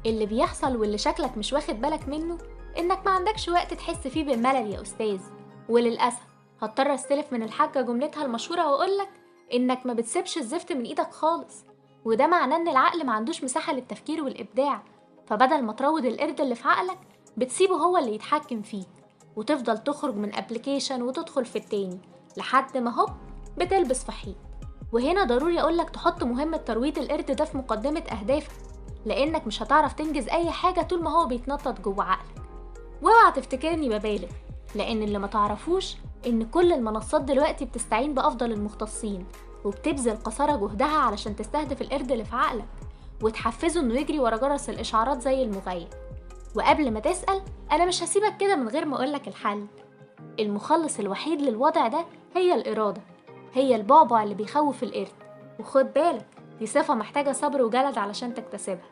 اللي بيحصل واللي شكلك مش واخد بالك منه إنك ما عندكش وقت تحس فيه بالملل يا أستاذ. وللأسف هضطر استلف من الحاجة جملتها المشهورة وأقولك إنك ما بتسيبش الزفت من إيدك خالص، وده معناه إن العقل ما عندوش مساحة للتفكير والإبداع، فبدل ما تروض القرد اللي في عقلك بتسيبه هو اللي يتحكم فيك، وتفضل تخرج من application وتدخل في التاني لحد ما هوب بتلبس في حيط. وهنا ضروري أقولك تحط مهمة ترويض القرد ده في مقدمة أهدافك، لأنك مش هتعرف تنجز أي حاجة طول ما هو بيتنطط جوه عقلك. واوعى تفتكرني ببالغ، لأن اللي ما تعرفوش إن كل المنصات دلوقتي بتستعين بأفضل المختصين وبتبذل قصارى جهدها علشان تستهدف القرد اللي في عقلك وتحفزه إنه يجري ورا جرس الإشعارات زي المغيب. وقبل ما تسأل، أنا مش هسيبك كده من غير ما أقولك الحل. المخلص الوحيد للوضع ده هي الإرادة، هي البعبع اللي بيخوف القرد. وخد بالك، دي صفة محتاجة صبر وجلد علشان تكتسبها.